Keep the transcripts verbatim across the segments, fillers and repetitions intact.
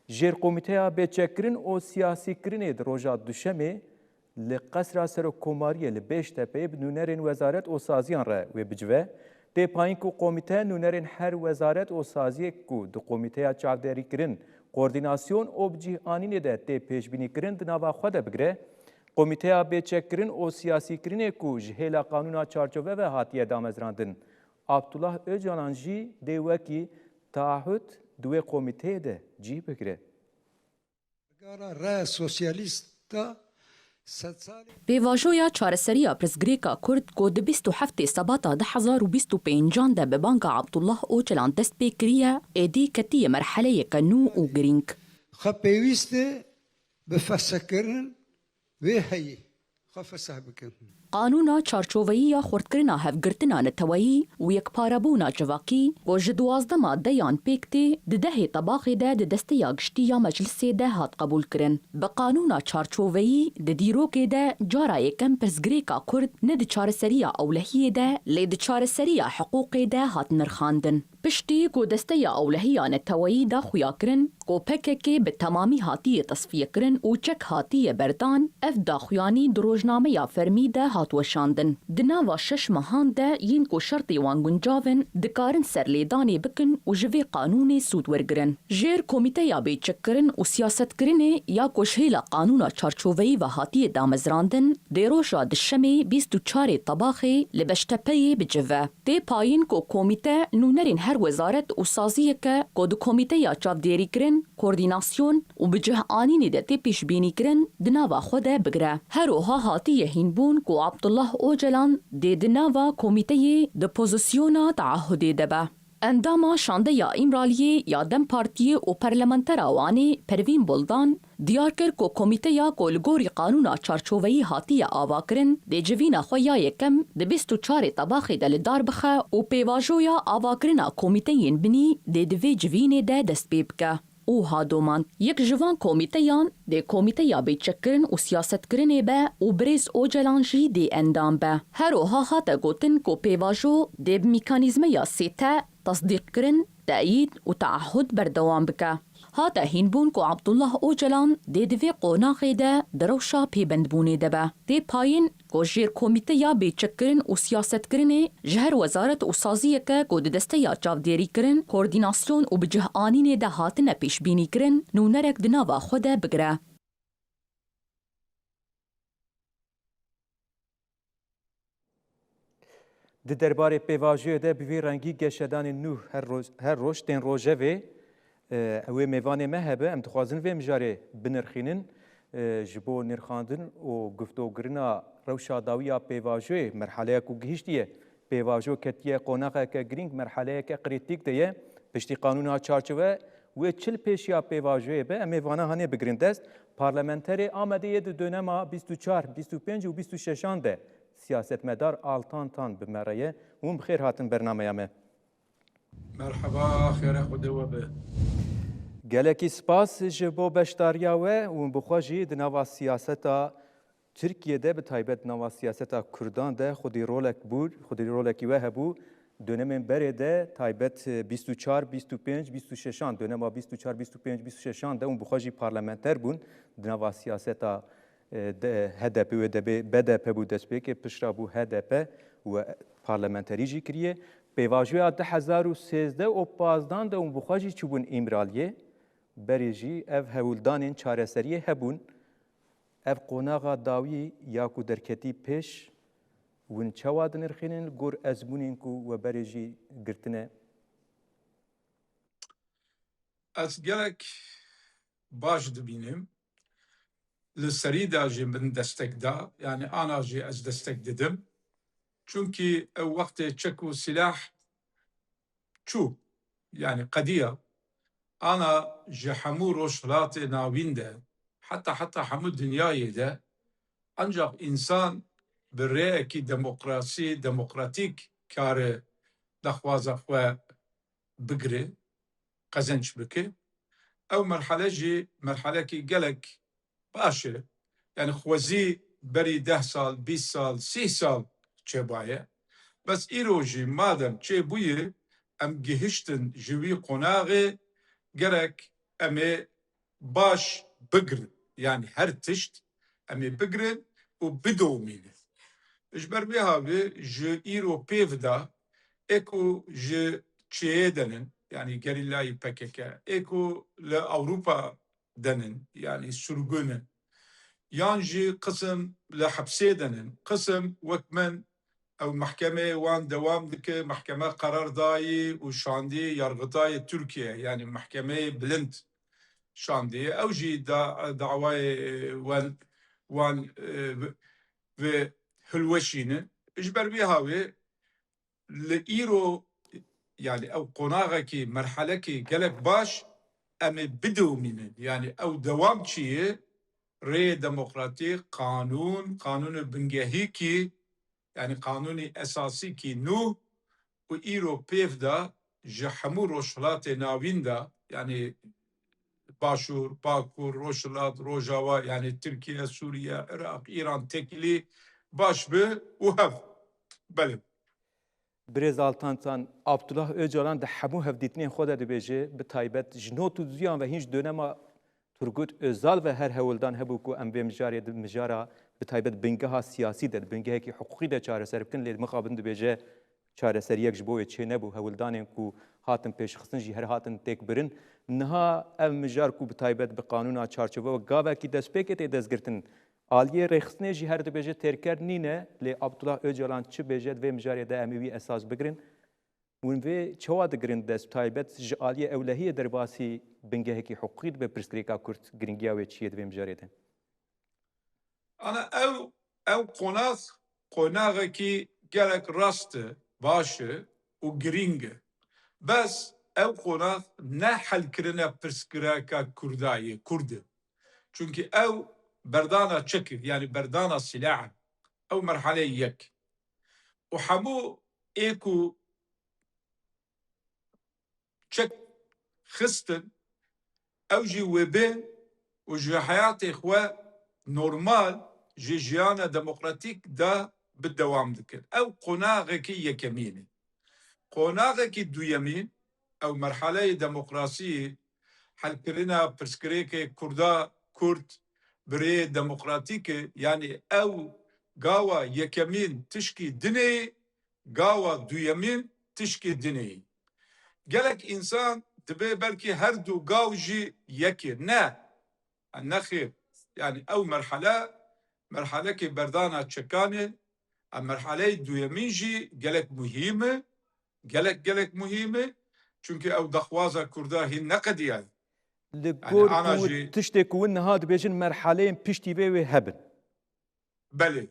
Jêrkomîteya Bêçekkirin û Siyasîkirinê di roja Duşemê li Qesra Serokkomariyê li Bêştepeyê bi nûnerên wezaret û saziyan re wê bicive. Tê payîn ku komîte nûnerên her wezaret û saziyek ku di komîteya çavdêrîkirin, koordînasyon û bi cih anînê de tê pêşbînîkirin di nava xwe de bigire. Komîteya Bêçekkirin û Siyasîkirinê ku ji hêla qanûna çarçove ve hatiye damezrandin, Abdullah Ocalan jî dê wekî taahhut di wê komîteyê de cih bigire. Gara re sosyalîsta sedsalê. Pêvajoya çareseriya pirsgirêka Kurd ku di bîst û heftê Sebata du hezar û bîst û pêncan de bi banga Abdullah Ocalan dest pê kiriye, êdî ketiye merheleyeke nû û girîng. Xwe pêwîst e bi fehsekirin wê heyî xwe feseh bikin. Qanûna çarçoveyî ya xurtkirina hevgirtina neteweyî û yekparebûna civakî, ku ji duwazdeh madeyan pêk tê, di dehê tebaxê de di desteya giştî ya meclisê de hat qebûlkirin. Bi qanûna çarçoveyî di dîrokê de cara yekem pirsgirêka Kurd ne di çareseriya ewlehiyê de, lê di çareseriya hiqûqê de hat nirxandin. Piştî ku desteya ewlehî ya neteweyî da xuyakirin ku P K K bi temamî hatiye tesfiyekirin û çek hatiye berdan, ev daxuyanî di rojnameya fermî de hat weşandin. Di nava şeş mehan de yên ku şertê wan guncav in, dikarin serlêdanê bikin û ji vê qanûnê sûd wergirin. Jêr Komîteya Bêçekkirin û Siyasetkirinê ya ku ji hêla qanûna çarçoveyî ve hatiye damezrandin, dê roja Dişemê bîst û çarê Tebaxê li Beştepeyê bicive. Tê payîn ku komîte nûnerên her wezaret û saziyeke ku di komîteya çavdêrîkirin, koordînasyon û bi cih anînê de tê pêşbînîkirin di nava xwe de bigire. Her wiha hatiye hînbûn ku Abdullah Ocalan dê di nava komîteyê di pozisyona taahhudê de be. Endama Şandeya Îmraliyê ya DEM Partiyê û parlamentera Wanê Pervîn Buldan, diyar kir ku komîteya ku li gorî qanûna çarçoveyî hatiye avakirin, dê civîna xwe ya yekem di bîst û çarê Tebaxê de li dar bixe û pêvajoya avakirina komîteyên binî dê di vê civînê de dest pê bike. Û ha domand, yek ji van komîteyan dê Komîteya Bêçekkirin û Siyasetkirinê be û birêz Ocalan jî dê endam be. Her wiha hate gotin ku pêvajo dê bi mekanîzmeya sê T, tesdîqkirin, teyîd û teahhud berdewam bike. Hate hînbûn ku Abdullah Ocalan dê di vê qonaxê de di rewşa pêbendbûnê de be. Tê payîn ku Jêrkomîteya Bêçekkirin û Siyasetkirinê ji her wezaret û saziyeke ku di desteya çavdêrîkirin, koordînasyon û bi cih anînê de hatine pêşbînîkirin, nûnerek di nava xwe de bigire. Di derbarê pêvajoyê de bi vî rengî geşedanên nû her roj, her roj tên rojevê, e, ew ê mêvanê me hebe, em dixwazin vê mijarê binirxînin, e, ji bo nirxandin û guftogirina rewşa dawî ya pêvajoyê, merhaleya ku gihiştiye, pêvajo ketiye qonaxeke girîng, merhaleyeke krîtîk de ye. Piştî qanûna çarçove wê çil pêşiya pêvajoyê be, em ê vana hanê bigirin dest. Parlamenterê Amedê yê di dönema bîst û çar, bîst û pênc û bîst û şeşan de siyasetmedar Altan Tan bi me re ye. Hûn bi xêr hatin bernameya me. Merhaba, xêra Xwedê we be. Gelekî spas ji bo beşdariya we û bi xwe jî di nava siyaseta Tirkiyê de, bi taybet nava siyaseta Kurdan de xwedî rolek bû, xwedî rolekî we hebû. Dönemên berê de taybet, e, bîst û çar, bîst û pênc, bîst û şeşan, dönema bîst û çar, bîst û pênc, bîst û şeşan de hûn bi xwe jî parlamenter bûn. Di nava siyaseta, e, de, H D P wê de bê, B D P bû destpêkê, pişra bû H D P û parlamenterî jî kiriye. Pêvajoya du hezar û sêzdeh û pazdan de hûn bi xwe jî çûbûn Îmraliyê. Berê jî ev hewldanên çareseriyê hebûn. Ev qonaxa dawî ya ku derketî pêş, hûn çawa dinirxînin li gor ezmûnên ku we berê jî girtine? Ez gelek baş dibînim. Li serî de jî min destek da, yanî ana jî ez destek didim. Çunkî ew wextê çek û silah çû, yanî qediya, ana ji hemû Rojhilatê Navîn de, heta, heta hemû dinyayê de, ancaq însan bi rêyekî demokrasî, demokratîk kare daxwaza xwe bigire, qezenc bike. Ew merhale jî merhalekî gelek baş e. Yanî xwezî berî deh sal, bîst sal, sî sal çêbaye. Bes îro jî madem çêbûye, em gihiştin ji wî qonaxê, gerek em ê baş bigirin. Yani her tişt em ê bigirin û bidomînin. Ji ber vê havê ji îro pêv de ê ku ji çêyê denin, yani gerîlayî P K K, ê ku li Ewropa denin, yani surgun in, yan jî qisim li hepsê denin, qisim wek min ew mehkemeyê wan dewam dike, mehkeme qerar dayî û şandî yargıtayê Tirkiye, yani mehkemeyê bilind şandî. Ew jî da, dawayê wan, wan, e, ve hilweşînin. Ji ber vê havê li îro, yani ew qonaxekî, merhelekî gelek baş em ê bidomînin. Yani ew dewam çi ye? Rê demokratîk, qanûn, qanûnê bingehîkî, yani qanûnî esasîkî nû û îro pêv de ji hemû Rojhilatê Navîn de, yani Başûr, Bakur, Rojhilat, Rojava, yani Tirkiye, Sûriye, Iraq, Îran, tekilî baş bi û hev. Belê. Birêz Altan Tan, Abdullah Ocalan di hemû hevdîtinên xwe de dibêje, bi taybet ji not û duyan ve hîn ji dönema Turgut Özal ve her hewldan hebû ku em vê mijarê di mijara bi taybet bingeha siyasî de, di bingehekî hiqûqî de çareser bikin, lê mixabin dibêje çareseriyek ji bo wê çênebû. Hewldanên ku hatin pêşxistin jî her hatin têkbirin. Niha ev mijar ku bi taybet bi qanûna çarçove wek gavekî destpêkê tê destgirtin, aliyê rêxistinê jî her dibêje têrker nîne, lê Abdullah Ocalan çi bêje di vê mijarê de em ê wî esas bigirin. Hûn vê çawa digirin dest, taybet ji aliyê ewlehiyê derbasî bingehekî hiqûqî dibe pirsgirêka Kurd, giringiya wê çi ye di vê mijarê de? Ana ew, ew qonax, qonaxekî gelek rast e, baş e û girîng e. Bes ew qonax ne helkirina pirsgirêka Kurda ye, Kurd e. Çunkî ew berdana çek e, yani berdana silah e. Ew merhale yek. Û hemû ê ku çek xistin, ew jî wê bên û ji heyatê xwe normal, ji jiyana demokratîk de bi dewam dikin. Ew qonaxekî yekemîn e. Qonaxekî duyemîn, ew merhaleyê demokrasiyê, helkirina pirsgirêkê Kurda, Kurd bi rêyê demokratîk e, yanî ew gawa yekemîn tişkî dinê, gawa duyemîn tişkî dinê. Gelek însan dibê belkî her du gaw jî yek e. Ne. Nexêr. Yani ew merhale, merhalekê berdana çekan e. Ev merhaleyê duyemîn jî gelek muhîm e. Gelek, gelek muhîm e. Çunkî ew daxwaza Kurda hîn neqediyaye. Li Yani gor ana ku jî tiştê ku hûn niha dibêjin merhaleyên piştî vê wê hebin. Belê,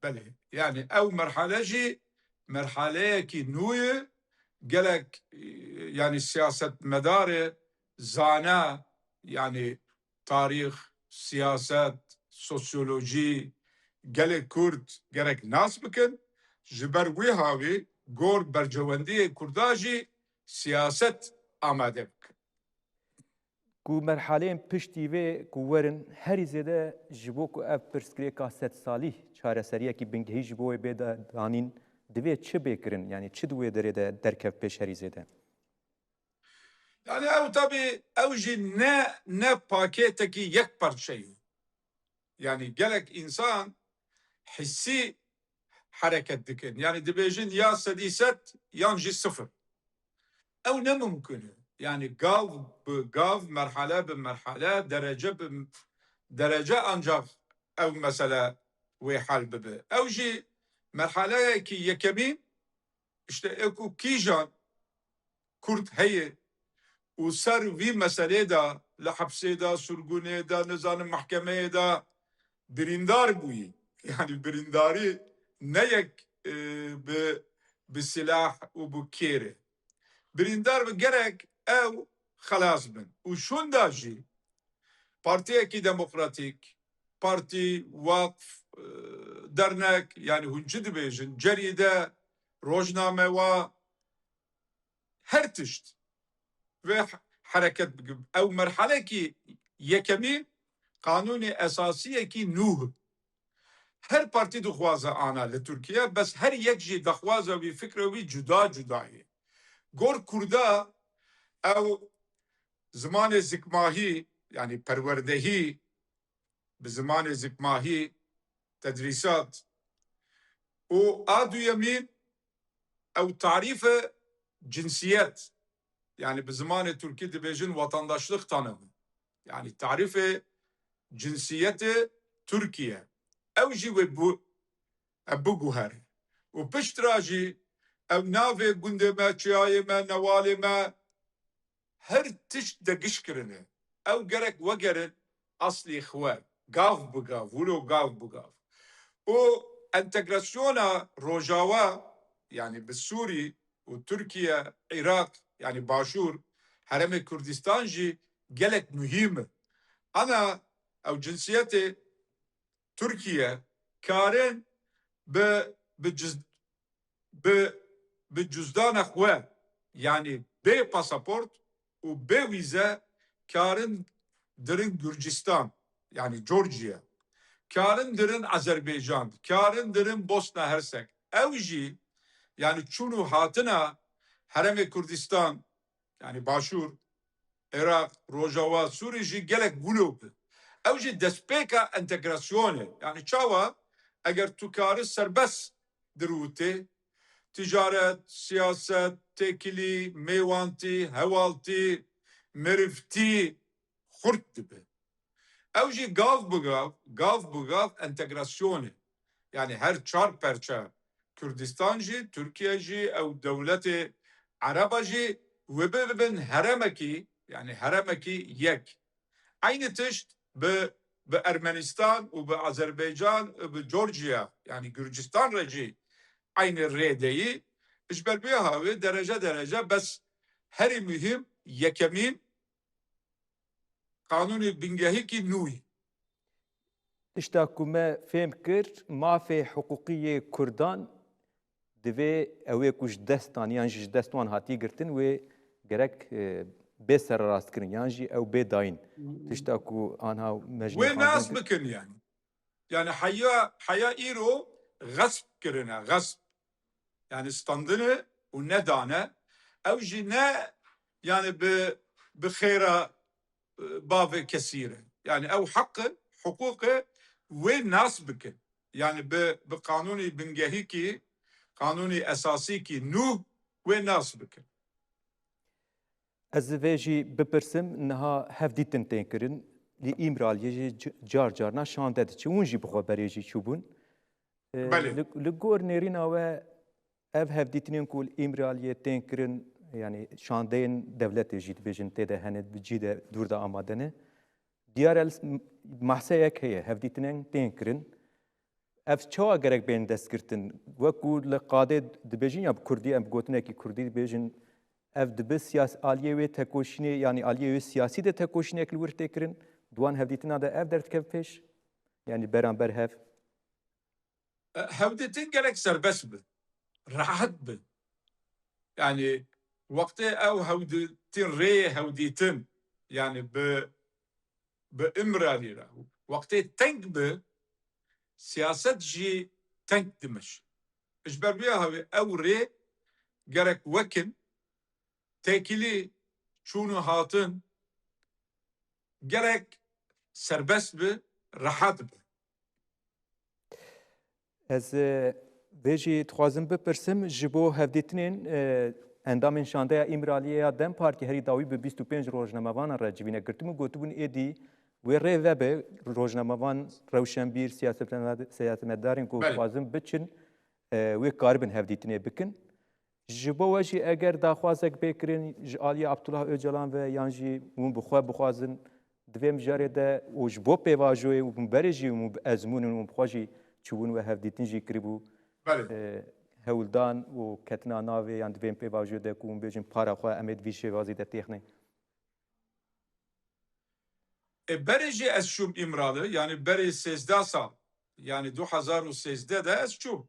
belê. Yani ew merhale jî merhaleyekî nû ye. Gelek, e, yani siyasetmedarê zana, yani tarîx, siyaset, sosyolojî, gelê Kurd gerek nas bikin. Ji ber wî havî gor bercewendiyê Kurda jî siyaset amade bikin. Ku merhaleyên piştî vê ku werin herî zêde ji bo ku ev pirsgirêka sedsalî çareseriyekî bingehî ji bo wê bê da-, danîn, divê çi bê kirin? Yanî çi di wê derê de derkev pêş herî zêde? Yani ew tabii, ew jî ne, ne pakêtekî yek parçe ye. Yani gelek însan hissî hereket dikin. Yani dibêjin ya sedî sed yan jî sifir. Ew ne mimkun e. Yani gav bi gav, merhale bi merhale, derece bi derece ancak ev mesele wê hal bibe. Ew jî merhaleyekî yekemîn, işte ê ku kîjan Kurd heye û ser vî meselê de, li hepsê de, surgunê de, nizanim mehkemeyê de birîndar bûyî. Yani birîndarî ne yek, e, bi, bi silah û bi kêr e. Birîndar bi gerek ew xelas bin. Û şûnda jî partiyekî demokratîk, partî, waqf, e, dernek, yani hûn çi dibêjin, cerîde, rojnamewa, her tişt vê he-, hereket bikin. Ew merhalekî yekemîn qanûnê esasiyekî nû. Her partî dixwaze ana li Tirkiye, bes her yek jî daxwaza wî, fikra wî cuda cuda ye. Gor Kurda ew zimanê zikmahî, yanî perwerdehî bi zimanê zikmahî, tedrîsat. Û a duyemîn, ew tarîfe cinsiyet, yanî bi zimanê tirkî dibêjin vatandaşlık tanımı. Yanî tarîfê cinsiyetê Tirkiye. Ew jî wê bu-, e, biguhere. Û piştre jî ew navê gundê me, çiyayê me, newalê me, her tişt de giş kirine. Ew gerek wegerin aslê xwe, gav bi gav, wilo gav bi gav. Û entegrasyona Rojawa, yanî bi Sûrî û Tirkiye, Iraq, yanî Başûr, Herêmê Kurdistan jî gelek muhîm e. Ana ew cinsiyetê Tirkiye karin bi, bi ciz-, bi, bi cüzdana xwe, yanî bê pasaport û bê wîze karin dirin Gürcistan, yanî Georgia, karin dirin Azerbaycan, karin dirin Bosna Hersek. Ew jî, yanî çûn û hatina Herêmê Kurdistan, yanî Başûr, Iraq, Rojava, Sûrî jî gelek wilo bi. Ew jî destpêka entegrasyonê. Yanî çawa? Eger tu karî serbest dirûtê, ticaret, siyaset, têkilî, mêwantî, hewaltî, mirivtî xurt dibe. Ew jî gav bi gav, gav bi gav entegrasyonê. Yanî her çar perçe Kurdistan jî, Tirkiye jî, ew dewletê Ereba jî wê bibin herêmekî, yanî herêmekî yek. Eynî tişt bi, bi Ermenistan û bi Azerbaycan û bi Georgia, yanî Gürcistan re jî eynî rê deyî. Ji ber vê hawê derece derece bes herî muhîm yekemîn qanûnê bingehîkî nû yî. Tişta ku me fêm kir, mafê hiqûqî yê Kurdan divê ew ê ku ji dest dan yan jî ji dest wan hatiye girtin, wê gerek, e, bê sererastkirin yan jî ew bê dayîn. Tişta ku anha me ji Wê nas bikin yanî. Yanî heya, heya îro xesp kirine, xesp. Yanî standine û nedane. Ew jî ne, yanî bi, bi xêra, e, bavê kesî re. Yanî ew heq e, hiqûq e, wê nas bikin. Yanî bi, bi qanûnî bingehîkî, qanûnî esasîkî nû wê nas bikin. Ez vê jî bipirsim, niha hevdîtin tên kirin, li Îmraliyê jî c-, car carna şande diçe. Hûn jî bi xwe berê jî çûbûn. E, Belê. Li, li gor nêrîna we ev hevdîtinên ku li Îmraliyê tên kirin, yanî şandeyên dewletê jî dibêjin tê de hene, bi cî de dûr de amade ne. Diyar e, mahseyek heye, hevdîtinên tên kirin. Ev çawa gerek bên destgirtin? Wekû li qadê dibêjin ya bi kurdî, em bi gotinekî kurdî dibêjin, ev dibe siyas-, aliyê wê tekoşînê, yanî aliyê wê siyasî de tekoşînek li wir tê kirin. Di wan hevdîtina de ev derdikeve pêş? Yanî beramber hev? E, hevdîtin gerek serbest bi, rehet bi. Yanî wextê ew hewdîtin, rêyê hewdîtin, yanî bi, bi Îmralî re, wextê teng bi, siyaset jî teng dimiş. Ji ber vê hawê ew rê gerek wekin, têkilî çûn û hatin gerek serbest bi, rehet bi. Ez, e, vê jî dixwazim bipirsim, ji bo hevdîtinên, e, endamên şandeya Îmraliyê ya DEM Partî herî dawî bi bîst û pênc rojnamevanan re civîne girtibûn, gotibûn êdî wê rê vebe, rojnamevan, rewşenbîr, siyasetmedar-, siyasetmedarên ku Belê. dixwazin biçin, e, wê karibin hevdîtinê bikin. Ji bo we jî eger daxwazek bê kirin ji aliyê Abdullah Ocalan ve yan jî hûn bi xwe bixwazin di vê mijarê de û ji bo pêvajoyê û hûn berê jî hûn bi ezmûn in û bi xwe jî çûbûn we hevdîtin jî kiribû, Belê. e, hewldan û ketina navê yan di vê pêvajoyê de ku hûn bêjin para xwe em ê di vî şêwazî de têxine. E, berê jî ez çûm Îmrali, yanî berê sêzdeh sal, yanî du hezar û sêzdeh de ez çûm.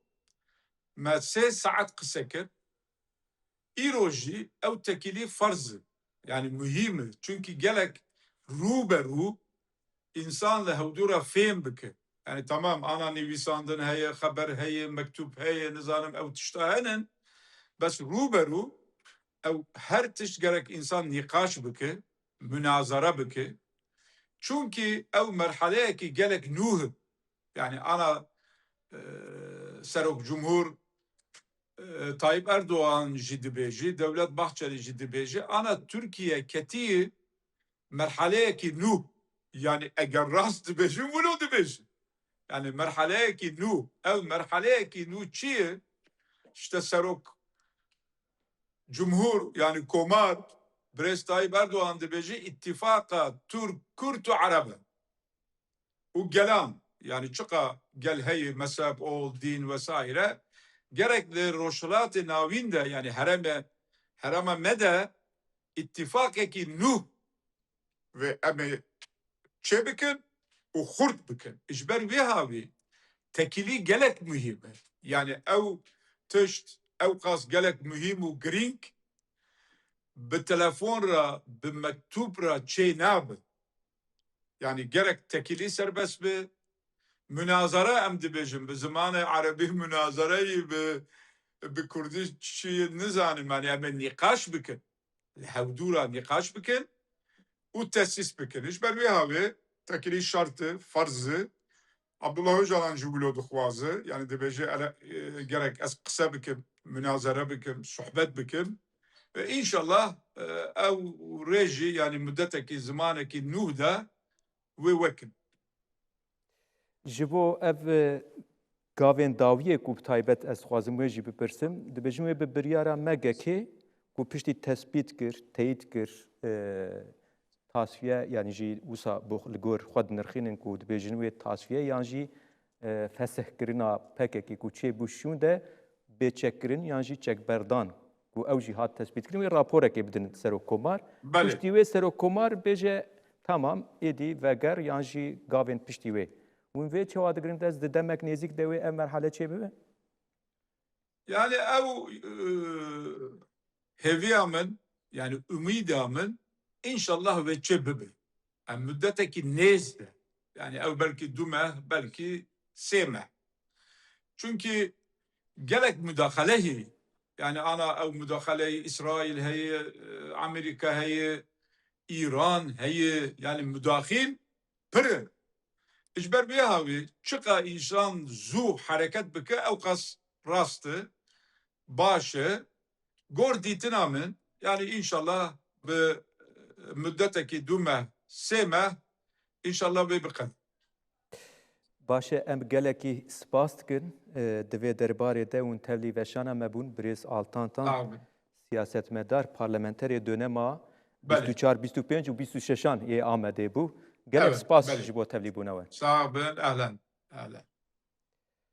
Me sê saet qise kir. Îro jî ew tekîlî ferz e, yanî muhîm e. Çunkî gelek rû be rû însan li hewdû re fêm bike. Yanî temam, ana nivîsandin heye, xeber heye, mektûb heye, nizanim ew tişta henin. Bes rû be rû ew her tişt gerek însan nîqaş bike, munazara bike. Çunkî ew merheleyekî gelek nû in. Yani ana, e, Serok Cumhur, e, Tayyip Erdoğan jî dibêjî, Devlet Bahçeli jî dibêjî, ana Tirkiye ketî merheleyekî nû. Yani eger rast dibêjin, wilo dibêjin. Yani merheleyekî nû. Ew merheleyekî nû çi ye? İşte Serok Cumhur, yani Komar, Birêz Tayyip Erdoğan dibêjî, ittifaka Türk, Kürt û Ereb e. Û gelan, yani çiqa gel heye, mezheb, ol, din vesaire, gerek li Rojhilatê Navîn de, yani hereme, herema me de ittifakekî nû ve em ê çêbikin û xurt bikin. Ji ber wê havî tekîlî gelek muhîm e. Yani ew tişt ewqas gelek muhîm û girîng bi telefon re, bi mektûb re çê nabe. Yani gerek tekîlî serbest be, munazara em dibêjin, bi zimanê erebî munazareyî, bi, bi kurdî çi nizanim, yani em ê nîqaş bikin. Li hevdû re nîqaş bikin û tesîs bikin. Ji ber wê havê tekîlî şert e, ferz e. Abdullah Ocalan jî wilo dixwaze, yani dibêje, ele, e, gerek ez qise bikim, munazere bikim, sohbet bikim. Ve înşallah, e, ew rê jî, yani mudetekî, zimanekî nû de wê wekin. Ji bo ev, e, gavên dawiyê ku bi taybet ez dixwazim wê jî bipirsim, dibêjin wê bi biryara M G K'ê ku piştî tespît kir, teyîd kir, e, tasfiye, yani jî wisa bo-, li gor xwe dinirxînin ku dibêjin wê tasfiye yan jî, e, fesihkirina P K K ku çêbû şûnde bê çekkirin yan jî çekberdan ku ew jî hat tespîtkirin, wê raporekê bidin Serokkomar. Belê. Piştî wê Serokkomar bêje, tamam, êdî veger yan jî gavên piştî wê. Hûn vê çawa digirin dest, di demek nêzîk de wê ev merhale çêbibe? Yani ew, e, hêviya min, yani umîda min, înşallah wê çê bibe. Em mudetekî nêz de, yani ew belkî du meh, belkî sê meh. Çunkî gelek mudaxele heye. Yani ana ew mudaxeleyê Îsraîl heye, e, Amerîka heye, Îran heye, yani mudaxil pir in. Ji ber vê havê çiqa însan zû hereket bike, ewqas rast e, baş e. Gor dîtina min, yani înşallah bi, e, mudetekî du meh, sê meh, înşallah wê biqede. Baş e, em gelekî spas dikin. E, di vê derbarê de hûn tevlî veşana me bûn, birêz Altan Tan, Sağ olun. Siyasetmedar, parlamenterê dönema Belê. bîst û çar, bîst û pênc û bîst û şeşan yê Amedê bû. Gelek Evet, spas belê. ji bo tevlîbûna we. Sağ bin, ehlen, ehlen.